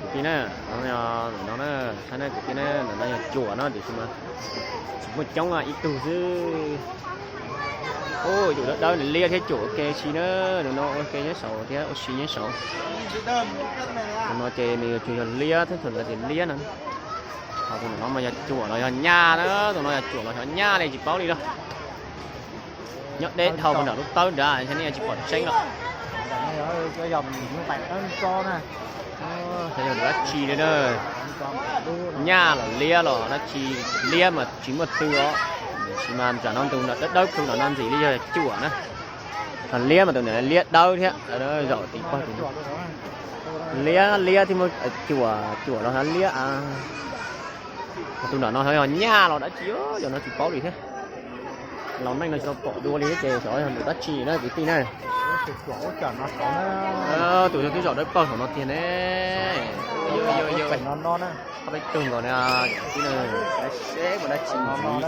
Kwv tij na, no na, saib na kwv tij na, ntawm no yog cuam no tiam sis mas tsis muaj coob, ib tug xwb. Ua yus dawb dawb nws liab thiab cuam ua ke si na, tus no ua ke nyob saud thiab ua si nyob saud. Tus no ces nws yuav tsum yog liab thiab, thaum ntawd ces liab no. Ho tus no mas yog cuam los yog nyaj na, tus no yog cuam los yog nyaj li tsis paub li lawm. Nyob deb dhau nram lub tawb nrad, nej yuav tsis pom tseeb lawm. Yog dab tsi li na, nyaj los liab los dab tsi, liab mas tsis muaj twg os. Tiam sis mas nram no ntu no dawb dawb plhu nram no ntxim li yog cuam na. Ho liab mas tus ntawd liab dawb thiab, zaum tim pog tus liab liab thiab muaj cuam, cuam los ho liab. Tus nram no yog nyaj los dab tsi, yog no tsis paub li thiab. Laus neej no tsis tau pom dua li ces xyov yog ntu dab tsi na kwv tij na. Tus twb zaum dawb paug saum no tiag ne. Ob peb tug nkaus na, kwv tij na, seb muaj dab tsi ntxiv.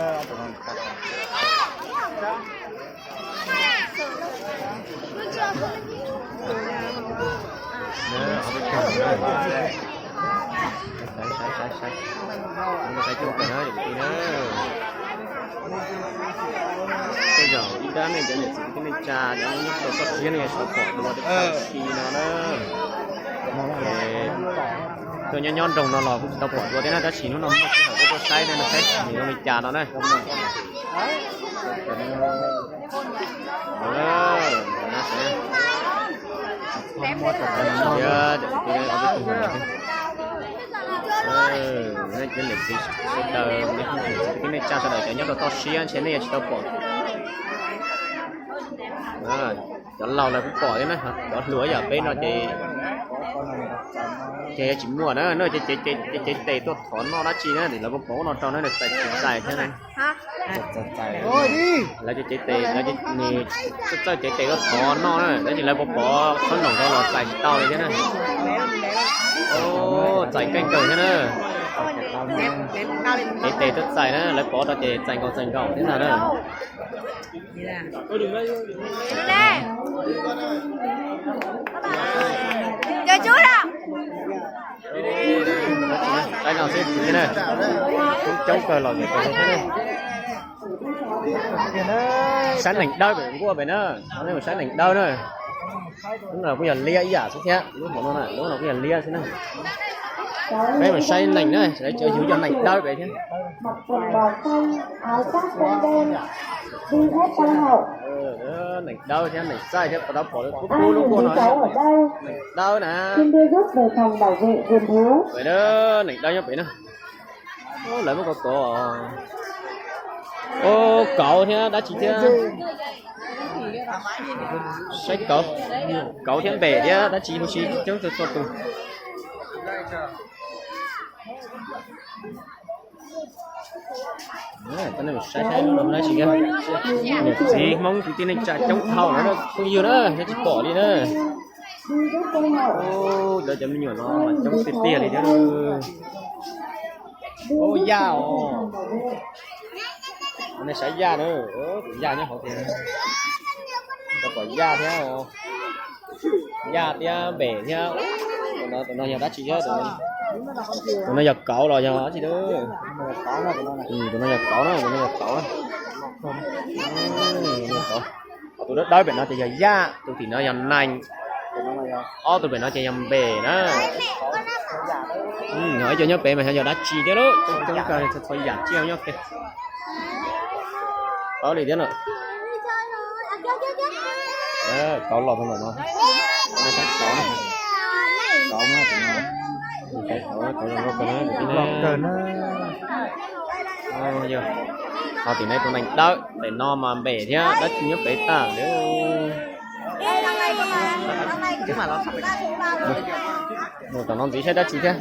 Saib, saib, saib, saib coob kawg na kwv tij na. Tej zaum ib rab nej cov niam txiv kwv tij neej tsa cov nyob rau toj siab nej tsis tau pom dua tej tag kis no na. Ces tuaj nyob nyob nroog no los kuj tsis tau pom dua thiab na, tab sis hnub no muaj sij hawm tuaj tuaj saib na, saib nws zoo li cas no na. Nej cov niam txiv sawv daws, nej cov niam txiv kwv tij neej tsa sawv daws cov nyob rau toj siab ntshe nej yuav tsis tau pom. Cov laus lawv kuj pom thiab na, cov hluas yam peb no ces, ces tsis muaj na, no ces cev tes tuaj thov noj dab tsi na, lawv puas pom ub no rau na, txais tsis txais thiab na. Lawv cev tes, lawv txawj txawj cev tes tuaj thov noj na, tab sis lawv puas pom txhob noom rau los txais tsis tau li thiab na. Txais keej kawg thiab na. Cev tes tuaj txais na, lawv pom rau ces txais nkaus txais nkaus thiab ntag na. Saib no xwb kwv tij na, coob coob kawg los ntawm kawg thiab na. Saib neeg dawb pem nkuaj pem na, nej mus saib neeg dawb na. Lub no kuj yog liab ib yam xwb thiab, lub hauv no na, lub no kuj yog liab xwb na. Peb mus saib neeg na, sawv daws cov yug yog neeg dawb pem thiab. Neeg dawb thiab neeg txaij thiab, puas tau pom kub kub lub nkuaj no. Neeg dawb na. Pem na, neeg dawb nyob pem na. Lawv muab kauv kauv, kauv thiab dab tsi thiab. Saib kauv, kauv thiab npem thiab dab tsi huv si coob txhua txhua tus. Saib saib dab tsi, niam txiv Hmoob kwv tij neej tsa coob dhau lawm phooj ywg na, nyob tsis pom li na. Lawv cov me nyuam no mas coob tiag tiag li thiab. Yaj os. Nej saib yaj na, tus yaj nyob hauv tiag. Tau pom yaj thiab, yaj thiab npem thiab. Tus no yog dab tsi thiab? Tus no yog kauv los yog dab tsi? Tus no yog kauv na, tus no yog kauv na. Tus dawb dawb pem no ces yog yaj, tus tim no yog nees, ob tug pem no ces yog npem na. Ho ib co nyob pem mas xyov yog dab tsi thiab lauj, coob coob kawg, txhua yam tsiaj nyob pem. Paub li thiab no. Kauv los tau ntawm no. Kauv, kauv zoo nkauj kawg na. Ho tim no tus nees dawb, pem no mas npem thiab dab tsi nyob pem tag li. Mus tom no ntxiv saib dab tsi thiab.